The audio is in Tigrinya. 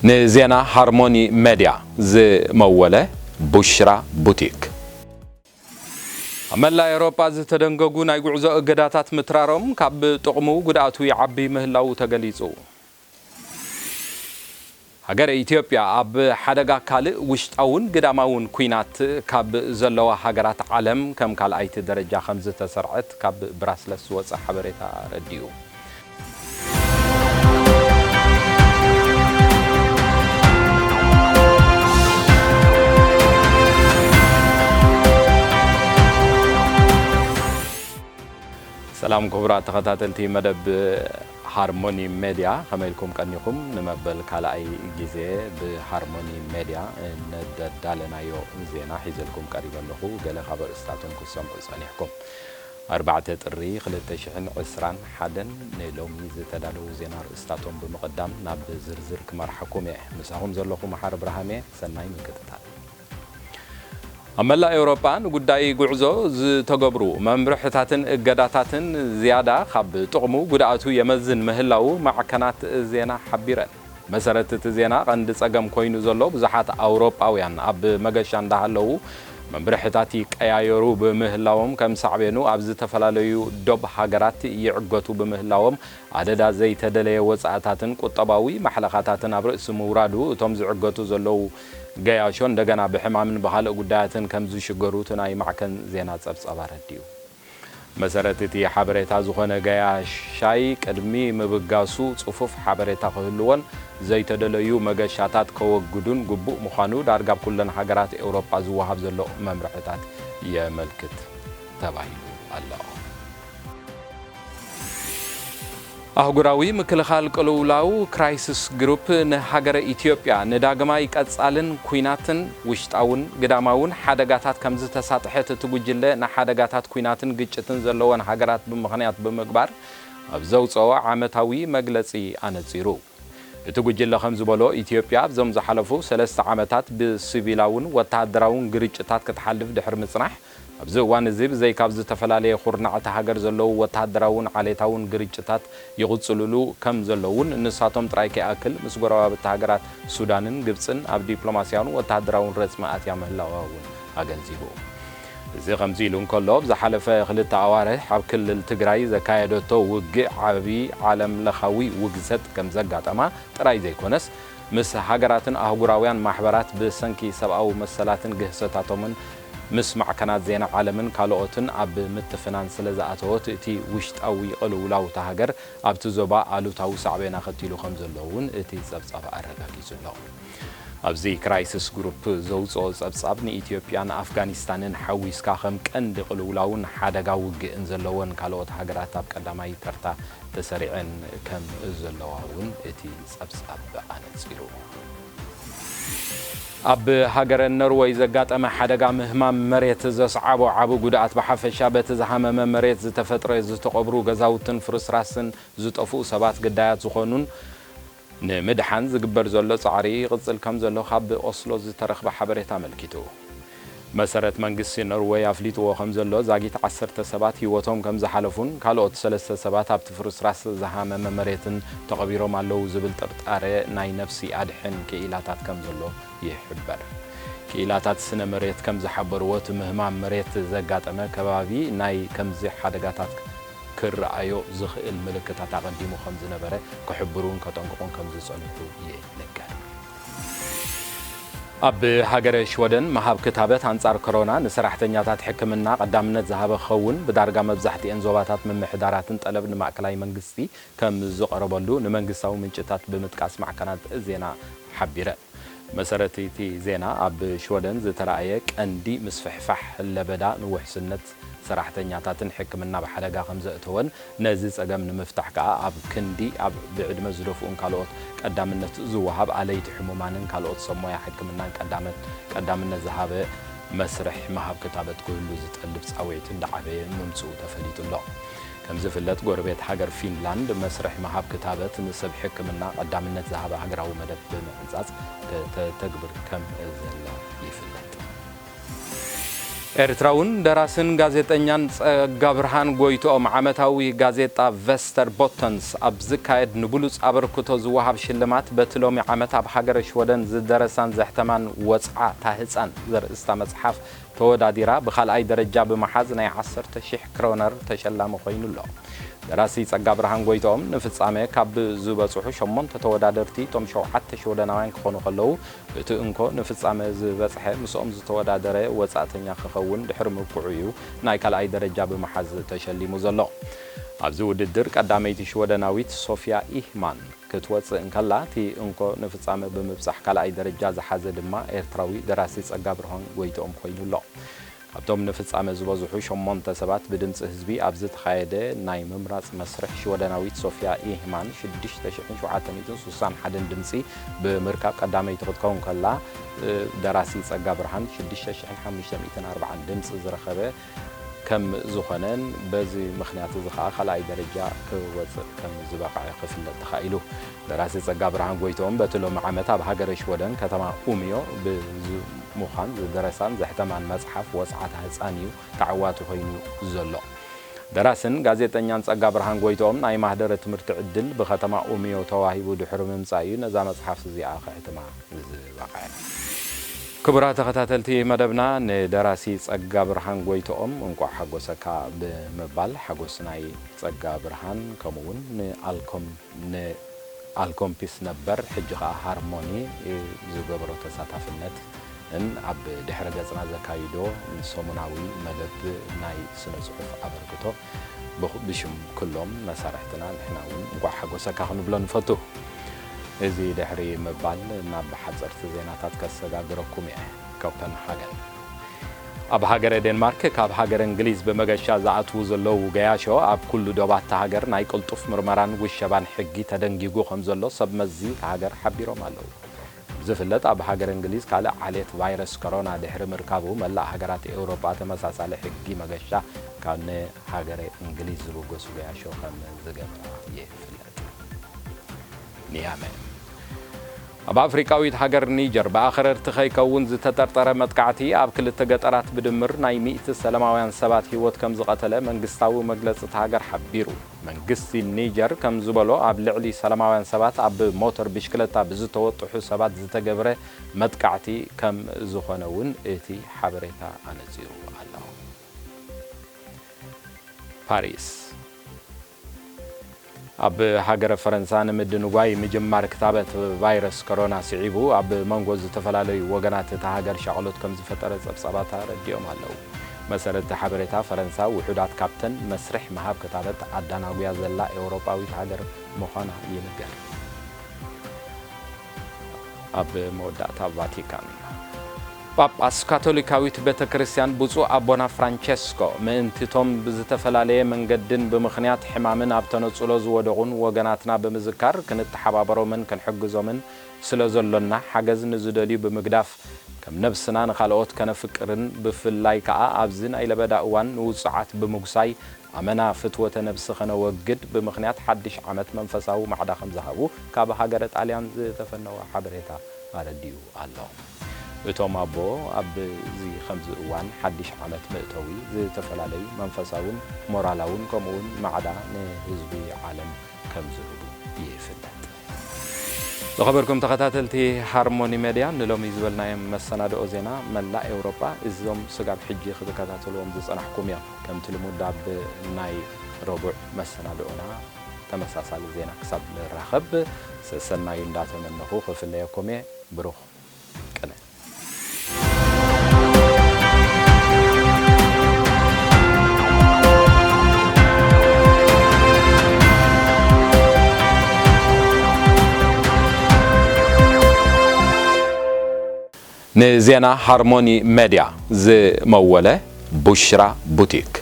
ንዜና ሃርሞኒ ሜድያ ዝመወለ ቡሽራ ቡቲክ። ኣብ መላእ ኤውሮጳ ዝተደንገጉ ናይ ጉዕዞ እገዳታት ምትራሮም ካብ ጥቕሙ ጉድኣቱ ይዓቢ ምህላዉ ተገሊጹ። ሃገረ ኢትዮጵያ ኣብ ሓደጋ ካልእ ውሽጣውን ግዳማውን ኲናት ካብ ዘለዋ ሃገራት ዓለም ከም ካልኣይቲ ደረጃ ከም ዝተሰርዐት ካብ ብራስለስ ዝወጸ ሓበሬታ ኣረዲኡ። ሰላም ክቡራት ተኸታተልቲ መደብ ሃርሞኒ ሜድያ፣ ከመይ ኢልኩም ቀኒኹም? ንመበል ካልኣይ ግዜ ብሃርሞኒ ሜድያ ነዳለናዮ ዜና ሒዘልኩም ቀሪበ ኣለኹ። ገለ ካብ ኣርእስታቶም ክትሰምዑ ጸኒሕኩም። ኣርባዕተ ጥሪ ክልተ ሽሕን ዕስራን ሓደን ንሎሚ ዝተዳለዉ ዜና ኣርእስታቶም ብምቕዳም ናብ ዝርዝር ክመርሓኩም እየ። ምሳኹም ዘለኹ መሓሪ ብርሃም እየ። ሰናይ ምክትታል። ኣብ መላእ ኤውሮጳ ንጉዳይ ጉዕዞ ዝተገብሩ መምርሕታትን እገዳታትን ዝያዳ ካብ ጥቕሙ ጉድኣቱ የመዝን ምህላዉ ማዕከናት ዜና ሓቢረን። መሰረት እቲ ዜና፣ ቀንዲ ጸገም ኮይኑ ዘሎ ብዙሓት ኣውሮጳውያን ኣብ መገሻ እንዳሃለዉ መምርሕታት ይቀያየሩ ብምህላዎም፣ ከም ሳዕቤኑ ኣብ ዝተፈላለዩ ዶብ ሃገራት ይዕገቱ ብምህላዎም፣ ኣደዳ ዘይተደለየ ወጻእታትን ቁጠባዊ ማሕለኻታትን ኣብ ርእሲ ምውራዱ፣ እቶም ዝዕገቱ ዘለዉ ገያሾ እንደገና ብሕማምን ብኻልእ ጉዳያትን ከም ዝሽገሩ እቲ ናይ ማዕከን ዜና ጸብጻብ ኣረዲኡ። መሰረት እቲ ሓበሬታ ዝኾነ ገያሻይ ቅድሚ ምብጋሱ ጽፉፍ ሓበሬታ ክህልዎን ዘይተደለዩ መገሻታት ከወግዱን ግቡእ ምዃኑ ዳርጋ ኣብ ኩለን ሃገራት ኤውሮጳ ዝወሃብ ዘሎ መምርሕታት የመልክት ተባሂሉ ኣሎ። ኣህጉራዊ ምክልኻል ቅልውላው ክራይሲስ ግሩፕ ንሃገረ ኢትዮጵያ ንዳግማይ ቀጻልን ኲናትን ውሽጣውን ግዳማውን ሓደጋታት ከም ዝተሳጥሐት እቲ ጉጅለ ንሓደጋታት ኲናትን ግጭትን ዘለወን ሃገራት ብምኽንያት ብምግባር ኣብ ዘውጽኦ ዓመታዊ መግለጺ ኣነጺሩ። እቲ ጉጅለ ከም ዝበሎ፣ ኢትዮጵያ ኣብዞም ዝሓለፉ ሰለስተ ዓመታት ብሲቪላውን ወተሃደራውን ግርጭታት ክትሓልፍ ድሕሪ ምጽናሕ፣ ኣብዚ እዋን እዚ ብዘይካ ኣብ ዝተፈላለየ ኩርናዕ እታ ሃገር ዘለዉ ወተሃደራውን ዓሌታውን ግርጭታት ይቕጽልሉ ከም ዘለዉን፣ ንሳቶም ጥራይ ከይኣክል ምስ ጎረባብቲ ሃገራት ሱዳንን ግብጽን ኣብ ዲፕሎማስያውን ወተሃደራውን ረጽሚ ኣትያ ምህላዋ እውን ኣገንዚቡ። እዚ ከምዚ ኢሉ እንከሎ፣ ኣብ ዝሓለፈ ክልተ ኣዋርሕ ኣብ ክልል ትግራይ ዘካየደቶ ውግእ ዓቢ ዓለም ለኻዊ ውግዘት ከም ዘጋጠማ ጥራይ ዘይኮነስ፣ ምስ ሃገራትን ኣህጉራውያን ማሕበራት ብሰንኪ ሰብኣዊ መሰላትን ግህሰታቶምን ምስ ማዕከናት ዜና ዓለምን ካልኦትን ኣብ ምትፍናን ስለ ዝኣተወት፣ እቲ ውሽጣዊ ቅልውላው እታ ሃገር ኣብቲ ዞባ ኣሉታዊ ሳዕቤን ኣኸቲሉ ከም ዘሎ እውን እቲ ጸብጻብ ኣረጋጊጹ ኣሎ። ኣብዚ ክራይሲስ ግሩፕ ዘውጽኦ ጸብጻብ፣ ንኢትዮጵያን ኣፍጋኒስታንን ሓዊስካ ከም ቀንዲ ቅልውላውን ሓደጋ ውግእን ዘለወን ካልኦት ሃገራት ኣብ ቀዳማይ ተርታ ተሰሪዐን ከም ዘለዋ እውን እቲ ጸብጻብ ኣነጺሩ። ኣብ ሃገረ ኖርወይ ዘጋጠመ ሓደጋ ምህማም መሬት ዘስዓቦ ዓቢ ጉድኣት፣ ብሓፈሻ በቲ ዝሃመመ መሬት ዝተፈጥረ ዝተቐብሩ ገዛውትን ፍርስራስን ዝጠፍኡ ሰባት ግዳያት ዝኾኑን ንምድሓን ዝግበር ዘሎ ጻዕሪ ይቕጽል ከም ዘሎ ካብ ኦስሎ ዝተረኽበ ሓበሬታ ኣመልኪቱ። መሰረት መንግስቲ ኖርወይ ኣፍሊጥዎ ከም ዘሎ፣ ዛጊት ዓሰርተ ሰባት ህይወቶም ከም ዝሓለፉን ካልኦት ሰለስተ ሰባት ኣብቲ ፍርስራስ ዝሃመመ መሬትን ተቐቢሮም ኣለዉ ዝብል ጥርጣረ ናይ ነፍሲ ኣድሕን ክኢላታት ከም ዘሎ ይሕበር። ክኢላታት ስነ መሬት ከም ዝሓበርዎ፣ እቲ ምህማም መሬት ዘጋጠመ ከባቢ ናይ ከምዚ ሓደጋታት ክረኣዮ ዝኽእል ምልክታት ኣቐዲሙ ከም ዝነበረ ክሕብሩን ከጠንቅቑን ከም ዝጸንሑ ይንገር። ኣብ ሃገረ ሽወደን ምሃብ ክታበት ኣንጻር ኮሮና ንሰራሕተኛታት ሕክምና ቀዳምነት ዝሃበ ክኸውን፣ ብዳርጋ መብዛሕትኤን ዞባታት ምምሕዳራትን ጠለብ ንማእከላይ መንግስቲ ከም ዝቐረበሉ ንመንግስታዊ ምንጭታት ብምጥቃስ ማዕከናት ዜና ሓቢረን። መሰረት እቲ ዜና፣ ኣብ ሽወደን ዝተራእየ ቀንዲ ምስፍሕፋሕ ለበዳ ንውሕስነት ሰራሕተኛታትን ሕክምና ኣብ ሓደጋ ከም ዘእተወን፣ ነዚ ጸገም ንምፍታሕ ከኣ ኣብ ክንዲ ኣብ ብዕድመ ዝደፍኡን ካልኦት ቀዳምነት ዝወሃብ ኣለይቲ ሕሙማንን ካልኦት ሰብ ሞያ ሕክምናን ቀዳመት-፣ ቀዳምነት ዝሃበ መስርሕ ምሃብ ክታበት ክህሉ ዝጠልብ ጻውዒት እንዳዓበየ ምምጽኡ ተፈሊጡ ኣሎ። ከም ዝፍለጥ፣ ጎረቤት ሃገር ፊንላንድ መስርሕ ምሃብ ክታበት ንሰብ ሕክምና ቀዳምነት ዝሃበ ሃገራዊ መደብ ብምሕንጻጽ ከተተግብር ከም ዘላ ይፍለጥ። ኤርትራውን ደራስን ጋዜጠኛን ጸጋብርሃን ጎይትኦም ዓመታዊ ጋዜጣ ቨስተርቦተንስ ኣብ ዝካየድ ንብሉጽ ኣበርክቶ ዝወሃብ ሽልማት በቲ ሎሚ ዓመት ኣብ ሃገረ ሽወደን ዝደረሳን ዘሕተማን ወጽዓ ታህጻን ዘርእስታ መጽሓፍ ተወዳዲራ ብኻልኣይ ደረጃ ብምሓዝ ናይ ዓሰርተ ሺሕ ክሮነር ተሸላሚ ኮይኑ ኣሎ። ደራሲ ጸጋብርሃን ጎይትኦም ንፍጻመ ካብ ዝበጽሑ ሸሞንተ ተወዳደርቲ እቶም ሸውዓተ ሽወደናውያን ክኾኑ ከለዉ፣ እቲ እንኮ ንፍጻመ ዝበጽሐ ምስኦም ዝተወዳደረ ወጻእተኛ ክኸውን ድሕሪ ምብቅዑ እዩ ናይ ካልኣይ ደረጃ ብምሓዝ ተሸሊሙ ዘሎ። ኣብዚ ውድድር ቀዳመይቲ ሽወደናዊት ሶፊያ ኢህማን ክትወጽእ እንከላ፣ እቲ እንኮ ንፍጻመ ብምብጻሕ ካልኣይ ደረጃ ዝሓዘ ድማ ኤርትራዊ ደራሲ ጸጋብርሃን ጎይትኦም ኮይኑ ኣሎ። ካብቶም ንፍጻመ ዝበዝሑ ሸሞንተ ሰባት ብድምጺ ህዝቢ ኣብ ዝተኻየደ ናይ ምምራጽ መስርሕ ሽወደናዊት ሶፊያ ኢህማን ሽዱሽተ ሽሕን ሸውዓተ ሚእትን ስሳን ሓደን ድምጺ ብምርካብ ቀዳመይቲ ክትከውን ከላ፣ ደራሲ ጸጋብርሃን ሽዱሽተ ሽሕን ሓሙሽተ ሚእትን ኣርባዓን ድምጺ ዝረኸበ ከም ዝኾነን በዚ ምኽንያት እዚ ኸኣ ካልኣይ ደረጃ ክወጽእ ከም ዝበቕዐ ክፍለጥ ተኻኢሉ። ደራሲ ጸጋብርሃን ጎይትኦም በቲ ሎሚ ዓመት ኣብ ሃገረ ሽወደን ከተማ ኡምዮ ብምዃን ዝደረሳን ዘሕተማን መጽሓፍ ወጽዓታ ህጻን እዩ ተዓዋቲ ኮይኑ ዘሎ። ደራስን ጋዜጠኛን ጸጋብርሃን ጎይትኦም ናይ ማህደረ ትምህርቲ ዕድል ብከተማ ኡምዮ ተዋሂቡ ድሕሪ ምምጻእ እዩ ነዛ መጽሓፍ እዚኣ ከሕትማ ዝበቕዐ። ክቡራት ተኸታተልቲ መደብና፣ ንደራሲ ጸጋብርሃን ጎይትኦም እንቋዕ ሓጎሰካ ብምባል ሓጎስ ናይ ጸጋብርሃን ከምኡ እውን ንኣልኮም ንኣልኮምፒስ ነበር ሕጂ ኸኣ ሃርሞኒ ዝገብሮ ተሳታፍነት ን ኣብ ድሕረ ገጽና ዘካይዶ ሰሙናዊ መደብ ናይ ስነ ጽሑፍ ኣበርክቶ ብኹ-፣ ብሽም ኩሎም መሳርሕትና ንሕና እውን እንቋዕ ሓጎሰካ ክንብሎ ንፈቱ። እዚ ድሕሪ ምባል ናብ ሓጸርቲ ዜናታት ከሰጋግረኩም እየ። ኮፐንሃገን። ኣብ ሃገረ ዴንማርክ ካብ ሃገረ እንግሊዝ ብመገሻ ዝኣትዉ ዘለዉ ገያሾ ኣብ ኩሉ ዶባት'ታ ሃገር ናይ ቅልጡፍ ምርመራን ውሸባን ሕጊ ተደንጊጉ ከም ዘሎ ሰብ መዚ እታ ሃገር ሓቢሮም ኣለዉ። ከም ዝፍለጥ ኣብ ሃገረ እንግሊዝ ካልእ ዓሌት ቫይረስ ኮሮና ድሕሪ ምርካቡ መላእ ሃገራት ኤውሮጳ ተመሳሳሊ ሕጊ መገሻ ካብ ንሃገረ እንግሊዝ ዝብገሱ ገያሾ ከም ዝገብራ ይፍለጥ። ኒያመ። ኣብ ኣፍሪቃዊት ሃገር ኒጀር ብኣኽረርቲ ከይከውን ዝተጠርጠረ መጥቃዕቲ ኣብ ክልተ ገጠራት ብድምር ናይ ሚእቲ ሰላማውያን ሰባት ህይወት ከም ዝቐተለ መንግስታዊ መግለጺ እታ ሃገር ሓቢሩ። መንግስቲ ኒጀር ከም ዝበሎ ኣብ ልዕሊ ሰላማውያን ሰባት ኣብ ሞተር ብሽክለታ ብዝተወጥሑ ሰባት ዝተገብረ መጥቃዕቲ ከም ዝኾነ እውን እቲ ሓበሬታ ኣነጺሩ ኣሎ። ፓሪስ። ኣብ ሃገረ ፈረንሳ ንምድንጓይ ምጅማር ክታበት ቫይረስ ኮሮና ስዒቡ ኣብ መንጎ ዝተፈላለዩ ወገናት እታ ሃገር ሻቕሎት ከም ዝፈጠረ ጸብጻባት ኣረዲኦም ኣለዉ። መሰረት እቲ ሓበሬታ ፈረንሳ ውሑዳት ካብተን መስርሕ ምሃብ ክታበት ኣዳናጉያ ዘላ ኤውሮጳዊት ሃገር ምዃና ይንገር። ኣብ መወዳእታ ቫቲካን። ጳጳስ ካቶሊካዊት ቤተ ክርስቲያን ብፁዕ ኣቦና ፍራንቸስኮ ምእንቲቶም ብዝተፈላለየ መንገድን ብምኽንያት ሕማምን ኣብ ተነጽሎ ዝወደቑን ወገናትና ብምዝካር ክንተሓባበሮምን ክንሕግዞምን ስለ ዘሎና ሓገዝ ንዝደልዩ ብምግዳፍ ከም ነብስና ንኻልኦት ከነፍቅርን ብፍላይ ከኣ ኣብዚ ናይ ለበዳ እዋን ንውጹዓት ብምጉሳይ ኣመና ፍትወተ ነብሲ ከነወግድ ብምኽንያት ሓድሽ ዓመት መንፈሳዊ ማዕዳ ከም ዝሃቡ ካብ ሃገረ ጣልያን ዝተፈነወ ሓበሬታ ኣረዲኡ ኣሎ። እቶም ኣቦ ኣብዚ ከምዚ እዋን ሓድሽ ዓመት መእተዊ ዝተፈላለዩ መንፈሳውን ሞራላውን ከምኡውን ማዕዳ ንህዝቢ ዓለም ከም ዝህቡ ይፍለጥ። ዝኸበርኩም ተኸታተልቲ ሃርሞኒ ሜድያ፣ ንሎሚ ዝበልናዮም መሰናድኦ ዜና መላእ ኤውሮጳ እዞም ስጋብ ሕጂ ክትከታተልዎም ዝጸናሕኩም እዮም። ከምቲ ልሙድ ኣብ ናይ ረቡዕ መሰናድኦና ተመሳሳሊ ዜና ክሳብ ንራኸብ ሰሰናዩ እንዳተመነኹ ክፍለየኩም እየ። ብሩኽ ቅነ። ንዜና ሃርሞኒ ሜድያ ዝመወለ ቡሽራ ቡቲክ።